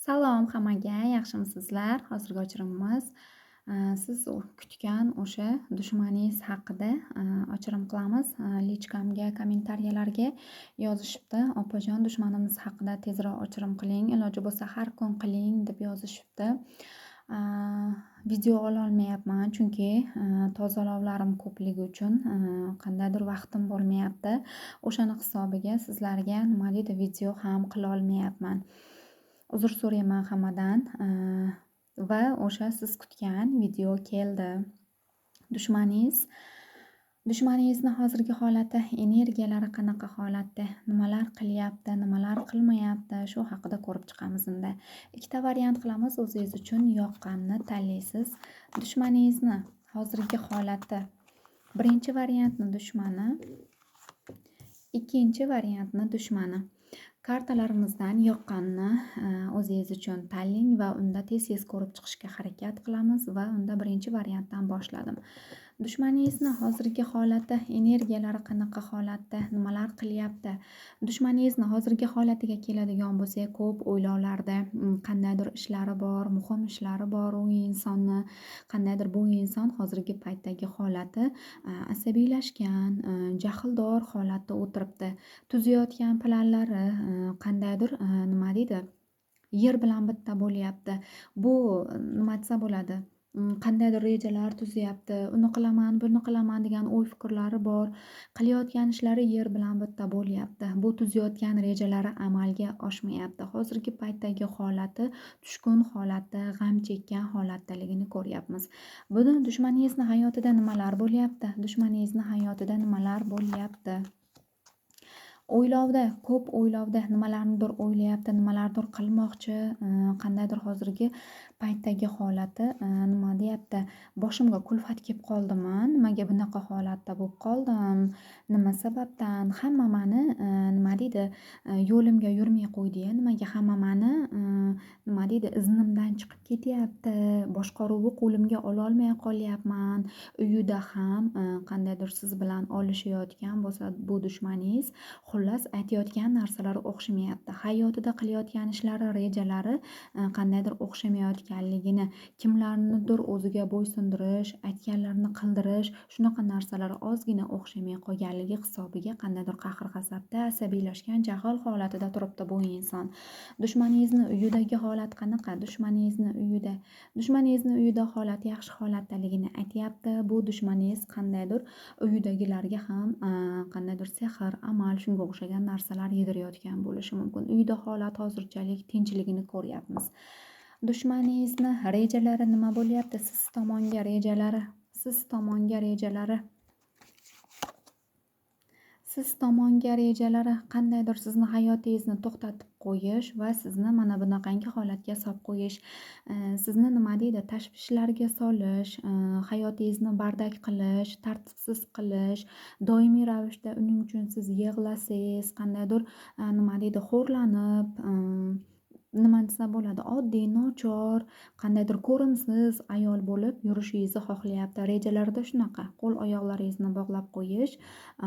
Salom hammaga, yaxshimisizlar? Hozirgi ochirimimiz siz kutgan o'sha dushmaningiz haqida ochirim qilamiz. Личка mga, kommentariyalarga yozishibdi: "Opajon, dushmanimiz haqida tezroq ochirim qiling, iloji bo'lsa har kun qiling", deb yozishibdi. Video ololmayapman, chunki tozalovlarim ko'pligi uchun qandaydir vaqtim bo'lmayapti. O'shani hisobiga sizlarga, nima deydi, video ham qilolmayapman. Uzr so'rayman hammadan. Va o'sha siz kutgan video keldi. Dushmaningizni hozirgi holati, energiyalari qanaqa holatda, nimalar qilyapti, nimalar qilmayapti, shu haqida ko'rib chiqamiz unda. Ikkita variant qilamiz, o'zingiz uchun yoqqanini tanlaysiz. Dushmaningizni hozirgi holati, birinchi variantni dushmani, ikkinchi variantni dushmani. Kartalarimizdan yoqqanini o'zingiz uchun tanlang va unda tez-tez ko'rib chiqishga harakat qilamiz va unda birinchi variantdan boshladim. Dushmaningizni hozirgi holati, energiyalari qanaqa holatda, nimalar qilyapti? Dushmaningizni hozirgi holatiga keladigan bo'lsak, ko'p o'ylovlarda, qandaydir ishlari bor, muhim ishlari bor u insonni. Qandaydir bu inson hozirgi paytdagi holati asabiylashgan, jahldor holatda o'tiribdi. Tuzayotgan planlari qandaydir, nima deydi, yer bilan bitta bo'lyapti. Bu, nima desa bo'ladi, qandaydir rejalar tuzyapti. Uni qilaman, buni qilaman degan o'y-fikrlari bor. Qilayotgan ishlari yer bilan bitta bo'lyapti. Bu tuzayotgan rejalari amalga oshmayapti. Hozirgi paytdagi holati tushkun holatda, g'am chekkan holatdaligini ko'ryapmiz. Buni dushmaningizni hayotida nimalar bo'lyapti? Dushmaningizni hayotida nimalar bo'lyapti? O'ylovda, ko'p o'ylovda, nimalarnidir o'ylayapti, nimalardir qilmoqchi, qandaydir hozirgi paytdagi holati, nima deyapti? Boshimga kulfat kelib qoldimi? Nimaga bunaqa holatda bo'lib qoldim? Nima sababdan? Hamma mani, nima deydi, yo'limga yurmay qo'ydi-ya, nimaga hamma mani, nima deydi, iznimdan chiqib ketyapti? Boshqaruvni qo'limga ololmay qolyapman. Uyida ham qandaydir siz bilan olishayotgan bo'lsa bu dushmaningiz, xullas aytayotgan narsalari o'xshamayapti. Hayotida qilayotgan ishlari, rejalari qandaydir o'xshamayotganligini, kimlarnidir o'ziga bo'ysundirish, aytganlarini qildirish, shunaqa narsalar ozgina o'xshamay qolganligi hisobiga qandaydir qahr-g'azabda, asabiylashgan, jahl holatida turibdi bu inson. Dushmaningizni uyidagi holat qanaqa? Dushmaningizni uyida holat yaxshi holatdaligini aytyapti. Bu dushmaningiz qandaydir uyidagilarga ham qandaydir sehr, amal, shunga o'xshagan narsalar yedirayotgan bo'lishi mumkin. Uyda holat hozirchalik tinchligini ko'ryapmiz. Dushmaningizni rejalari nima bo'lyapti? Siz tomonga rejalari, siz tomonga rejalari. Siz tomonga rejalari qandaydir sizni hayotingizni to'xtatib qo'yish va sizni mana bunaqangi holatga solib qo'yish, sizni, nima deydi, tashvishlarga solish, hayotingizni bardak qilish, tartibsiz qilish, doimiy ravishda uning uchun siz yig'lasangiz, qandaydir, nima deydi, xo'rlanib, nima desa bo'ladi, oddiy, nochor, qandaydir ko'rimsiz ayol bo'lib yurishingizni xohlayapti. Rejalarida shunaqa: qo'l oyoqlaringizni bog'lab qo'yish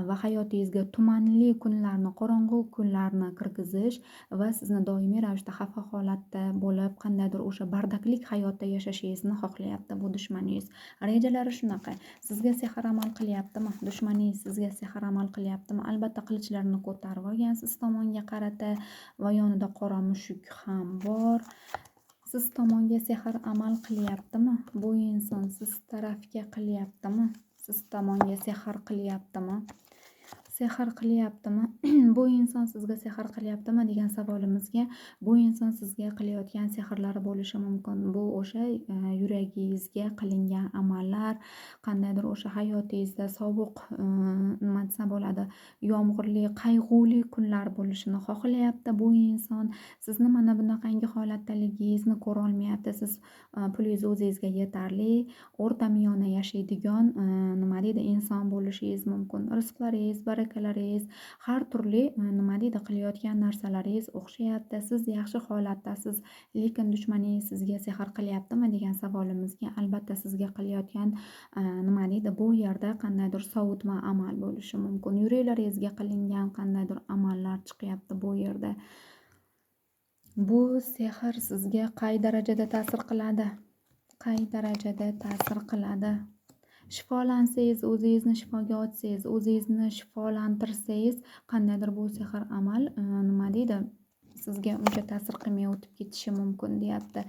va hayotingizga tumanli kunlarni, qorong'u kunlarni kirgizish va sizni doimiy ravishda xafa holatda bo'lib, qandaydir o'sha bardaklik hayotda yashashingizni xohlayapti bu dushmaningiz. Rejalari shunaqa. Sizga sehr amal qilyaptimi? Dushmaningiz sizga sehr amal qilyaptimi? Albatta, qilichlarni ko'tarib olgan siz tomonga qarata va yonida qora mushuk ham bor. Siz tomonga sehr amal qilyaptimi? Bu inson siz tarafga qilyaptimi? Siz tomonga sehr qilyaptimi? Sehr qilyaptimi? Bu inson sizga sehr qilyaptimi degan savolimizga, bu inson sizga qilayotgan sehrlari bo'lishi mumkin. Bu o'sha yuragingizga qilingan amallar, qandaydir o'sha hayotingizda sovuq, nima desa bo'ladi, yomg'irli, qayg'uli kunlar bo'lishini xohlayapti bu inson. Sizni mana bunaqangi holatdaligingizni ko'rolmayapti. Siz pulingiz o'zingizga yetarli, o'rtamiyona yashaydigan, nima deydi, inson bo'lishingiz mumkin. Rizqlaringiz, barakalaringiz, har turli, nima deydi, qilayotgan narsalaringiz o'xshayapti. Siz yaxshi holatdasiz, lekin dushmaningiz sizga sehr qilyaptimi degan savolimizga, albatta sizga qilayotgan, nima deydi, bu yerda qandaydir sovutma amal bo'lishi mumkin. Yuraklaringizga qilingan qandaydir amallar chiqyapti bu yerda. Bu sehr sizga qay darajada ta'sir qiladi? Qay darajada ta'sir qiladi? Shifolansangiz, o'zingizni shifoga ochsangiz, o'zingizni shifolantirsangiz, qandaydir bu sehr amal nima deydi, sizga uncha ta'sir qilmay o'tib ketishi mumkin deyapti.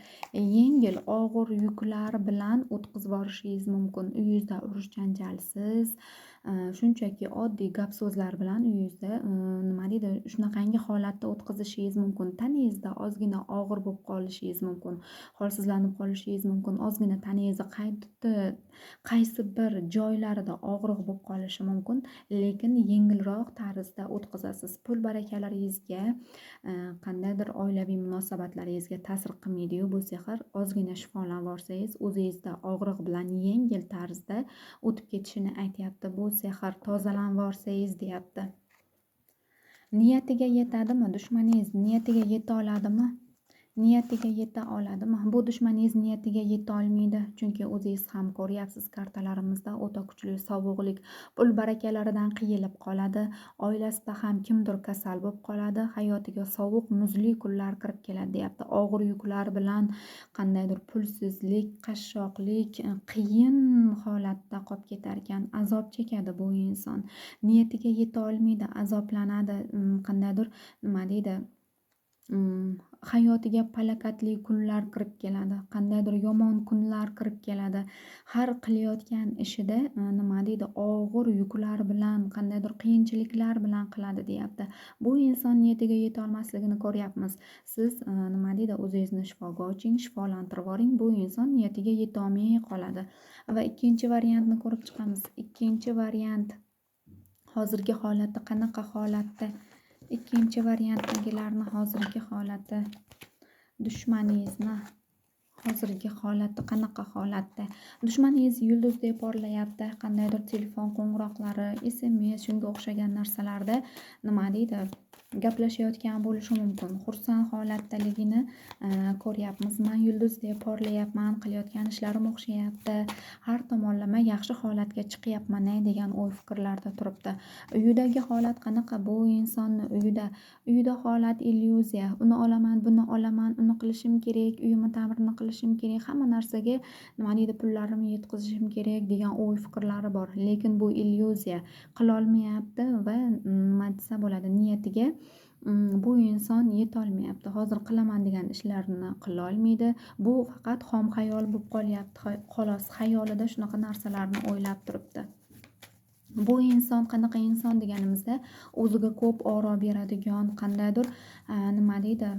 Yengil, og'ir yuklar bilan o'tkazib yuborishingiz mumkin. Uyingizda urush janjalsiz, shunchaki oddiy gap so'zlar bilan uyingizda nima deydi, shunaqangi holatda o'tkazishingiz mumkin. Tanangizda ozgina og'ir bo'lib qolishingiz mumkin, holsizlanib qolishingiz mumkin, ozgina tanangizni qaysi bir joylarida og'riq bo'lib qolishi mumkin, lekin yengilroq tarzda o'tkazasiz. Pul barakalaringizga, qandaydir oilaviy munosabatlaringizga ta'sir qilmaydiyu bu sehr. Ozgina shifolanib olsangiz, o'zingizda og'riq bilan yengil tarzda o'tib ketishini aytyapti bu sehr. Tozalanib olsangiz deyapti. Niyatiga yetadimi dushmaningiz? Niyatiga yeta oladimi? Niyatiga yeta oladimi? Bu dushmaningiz niyatiga yeta olmaydi, chunki o'zingiz ham ko'ryapsiz kartalarimizda o'ta kuchli sovuqlik, pul barakalaridan qiyilib qoladi, oilasida ham kimdir kasal bo'lib qoladi, hayotiga sovuq, muzli kunlar kirib keladi deyapti. Og'ir yuklar bilan qandaydir pulsizlik, qashshoqlik, qiyin holatda qolib ketar ekan, azob chekadi bu inson. Niyatiga yeta olmaydi, azoblanadi, qandaydir nima deydi, hayotiga palakatli kunlar kirib keladi, qandaydir yomon kunlar kirib keladi. Har qilayotgan ishida nima deydi, og'ir yuklar bilan, qandaydir qiyinchiliklar bilan qiladi deyapti. Bu inson niyatiga yeta olmasligini ko'ryapmiz. Siz nima deydi, o'zingizni shifoga oching, shifolantirib yuboring, bu inson niyatiga yetolmay qoladi. Va ikkinchi variantni ko'rib chiqamiz. Ikkinchi variant hozirgi holati qanaqa holatda? Ikkinchi variantdagilarni hozirgi holati, dushmaningizni hozirgi holati qanaqa holatda? Dushmaningiz yulduz porlayapti, qandaydir telefon qo'ng'iroqlari, SMS, shunga o'xshagan narsalarda nima deydi, gaplashayotgan bo'lishi mumkin. Xursand holatdaligini ko'ryapmiz. Man yulduz porlayapman, qilayotgan ishlarim o'xshayapti, har tomonlama yaxshi holatga chiqyapman degan o'y fikrlarda turibdi. Uyidagi holat qanaqa bu insonni uyida? Uyida holat illyuziya. Uni olaman, buni olaman, uni qilishim kerak, uyimni ta'mirini qilishim kerak, hamma narsaga nima deydi, pullarimni yetkazishim kerak degan o'y fikrlari bor. Lekin bu illyuziya, qilolmayapti va nima desa bo'ladi, niyatiga bu inson yetolmayapti. Hozir qilaman degan ishlarini qilolmaydi. Bu faqat xom xayol bo'lib qolyapti, xolos, xayolida shunaqa narsalarni o'ylab turibdi. Bu inson qanaqa inson deganimizda, o'ziga ko'p oro beradigan, qandaydir nima deydi,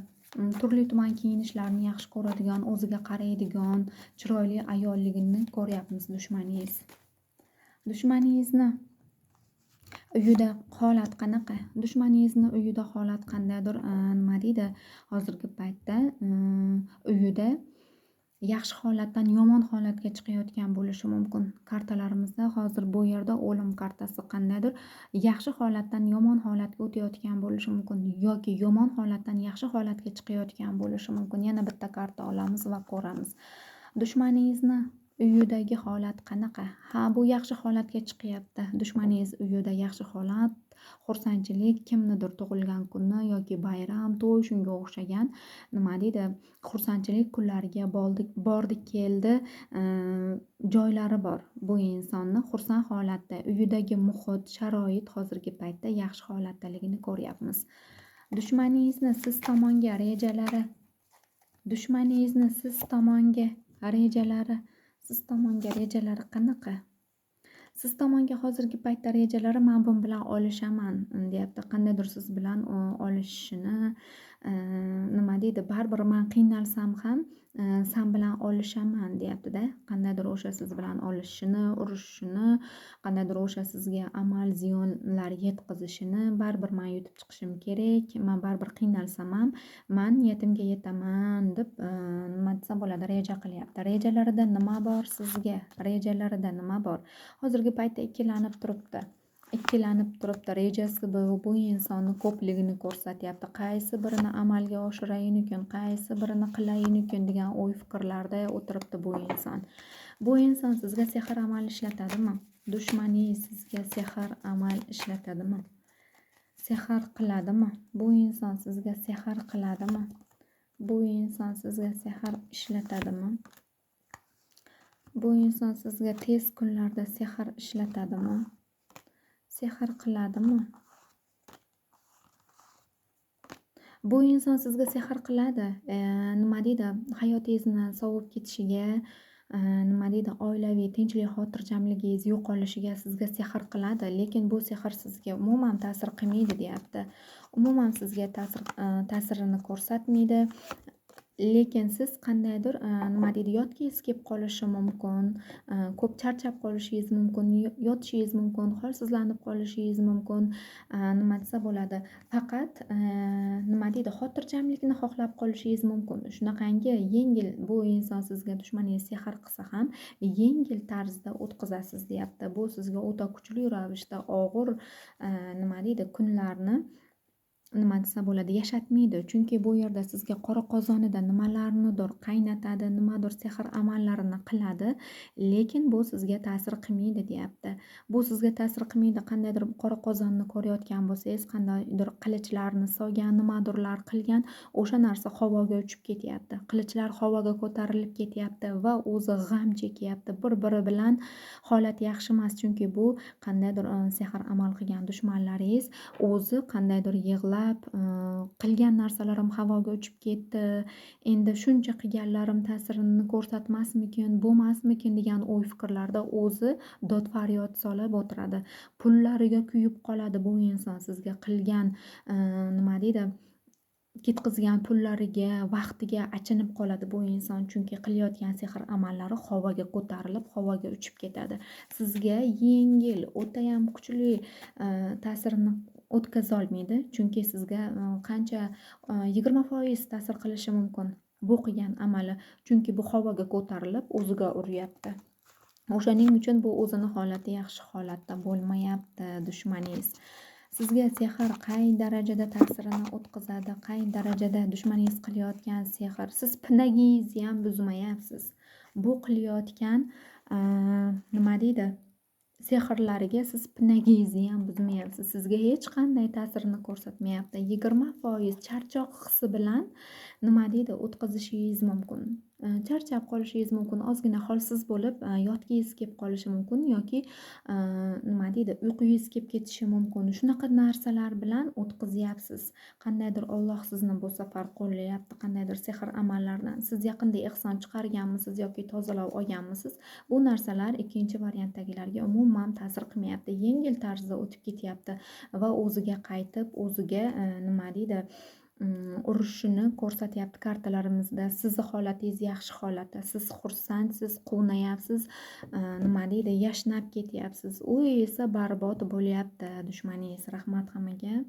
turli tuman kiyinishlarni yaxshi ko'radigan, o'ziga qaraydigan, chiroyli ayolligini ko'ryapmiz dushmaningiz. Dushmaningizni uyida holat qanaqa? Dushmaningizni uyida holat qandaydir nima deydi, hozirgi paytda uyida yaxshi holatdan yomon holatga chiqayotgan bo'lishi mumkin. Kartalarimizda hozir bu yerda o'lim kartasi, qandaydir yaxshi holatdan yomon holatga o'tayotgan bo'lishi mumkin yoki yomon holatdan yaxshi holatga chiqayotgan bo'lishi mumkin. Yana bitta karta olamiz va ko'ramiz. Dushmaningizni uyidagi holat qanaqa? Ha, bu yaxshi holatga chiqyapti. Dushmaningiz uyida yaxshi holat, xursandchilik, kimnidir tug'ilgan kuni yoki bayram, to'y, shunga o'xshagan nima deydi, xursandchilik kunlariga bordi keldi joylari bor. Bu insonni xursand holatda, uyidagi muhit, sharoit hozirgi paytda yaxshi holatdaligini ko'ryapmiz. Dushmaningizni siz tomonga rejalari, dushmaningizni siz tomonga rejalari, siz tomonga rejalari qanaqa? Siz tomonga hozirgi paytda rejalari, man bu bilan olishaman deyapti. Qandaydir siz bilan olishishini nima deydi, baribir man qiynalsam ham san bilan olishaman deyaptida. Qandaydir o'sha siz bilan olishishini, urushishini, qandaydir o'sha sizga amal ziyonlar yetkazishini, baribir man yutib chiqishim kerak, man baribir qiynalsam ham man niyatimga yetaman deb nima desa bo'ladi, reja qilyapti. Rejalarida nima bor sizga? Rejalarida nima bor? Hozirgi paytda ikkilanib turibdi. Ikkilanib turibdi. Rejasi bu insonni ko'pligini ko'rsatyapti. Qaysi birini amalga oshirayin ekan, qaysi birini qilayin ekan degan o'y fikrlarda o'tiribdi bu inson. Bu inson sizga sehr amal ishlatadimi? Dushmaningiz sizga sehr amal ishlatadimi? Sehr qiladimi? Bu inson sizga sehr qiladimi? Bu inson sizga sehr ishlatadimi? Bu inson sizga tez kunlarda sehr ishlatadimi? Sehr qiladimi? Bu inson sizga sehr qiladi. Nima deydi, hayotingizni sovib ketishiga, nima deydi, oilaviy tinchlik, xotirjamligingiz yo'qolishiga sizga sehr qiladi, lekin bu sehr sizga umuman ta'sir qilmaydi deyapti. Umuman sizga ta'sirini ko'rsatmaydi. Lekin siz qandaydir, nima deydi, yotgingiz kelib qolishi mumkin, ko'p charchab qolishingiz mumkin, yotishingiz mumkin, holsizlanib qolishingiz mumkin, nima desa bo'ladi, faqat nima deydi, xotirjamlikni xohlab qolishingiz mumkin. Shunaqangi yengil bu inson sizga dushmaningiz sehr qilsa ham yengil tarzda o'tkazasiz deyapti. Bu sizga o'ta kuchli ravishda og'ir, nima deydi, kunlarni, nima desa bo'ladi, yashatmaydi. Chunki bu yerda sizga qora qozonida nimalarnidir qaynatadi, nimadir sehr amallarini qiladi, lekin bu sizga ta'sir qilmaydi deyapti. Bu sizga ta'sir qilmaydi. Qandaydir qora qozonni ko'rayotgan bo'lsangiz, qandaydir qilichlarni solgan, nimadirlar qilgan, o'sha narsa havoga uchib ketyapti. Qilichlar havoga ko'tarilib ketyapti va o'zi g'am chekyapti. Bir-biri bilan holat yaxshi emas, chunki bu qandaydir sehr amal qilgan dushmanlaringiz o'zi qandaydir yig'lab, qilgan narsalarim havoga uchib ketdi, endi shuncha qilganlarim ta'sirini ko'rsatmasmikin, bo'lmasmikin degan o'y fikrlarda o'zi dod faryod solib o'tiradi. Pullariga kuyib qoladi bu inson sizga qilgan, nima deydi, ketqizgan pullariga, vaqtiga achinib qoladi bu inson, chunki qilayotgan sehr amallari havoga ko'tarilib, havoga uchib ketadi. Sizga yengil, o'tayam kuchli ta'sirini o'tkazolmaydi, chunki sizga qancha 20% ta'sir qilishi mumkin bu qilgan amali, chunki bu havoga ko'tarilib o'ziga uryapti. O'shaning uchun bu o'zini holati yaxshi holatda bo'lmayapti dushmaningiz. Sizga sehr qay darajada ta'sirini o'tkazadi, qay darajada dushmaningiz qilayotgan sehr, siz pinagingizni ham buzmayapsiz. Bu qilayotgan nima deydi, sehrlariga siz pinagingizni ham buzmayapsiz. Sizga hech qanday ta'sirini ko'rsatmayapti. 20% charchoq hissi bilan nima deydi, o'tkazishingiz mumkin. Charchab qolishingiz mumkin, ozgina holsiz bo'lib yotgingiz kelib qolishi mumkin yoki nima deydi, uyqungiz kelib ketishi mumkin. Shunaqa narsalar bilan o'tkazyapsiz. Qandaydir Alloh sizni bu safar qo'llayapti, qandaydir sehr amallardan. Siz yaqinda ehson chiqarganmisiz yoki tozalab olganmisiz? Bu narsalar ikkinchi variantdagilarga umuman ta'sir qilmayapti. Yengil tarzda o'tib ketyapti va o'ziga qaytib, o'ziga nima deydi, urushini ko'rsatyapti kartalarimizda. Sizni holatingiz yaxshi holatda, siz xursandsiz, quvnayapsiz, nima deydi, yashnab ketyapsiz. U esa barbod bo'lyapti dushmaningiz. Rahmat hammaga.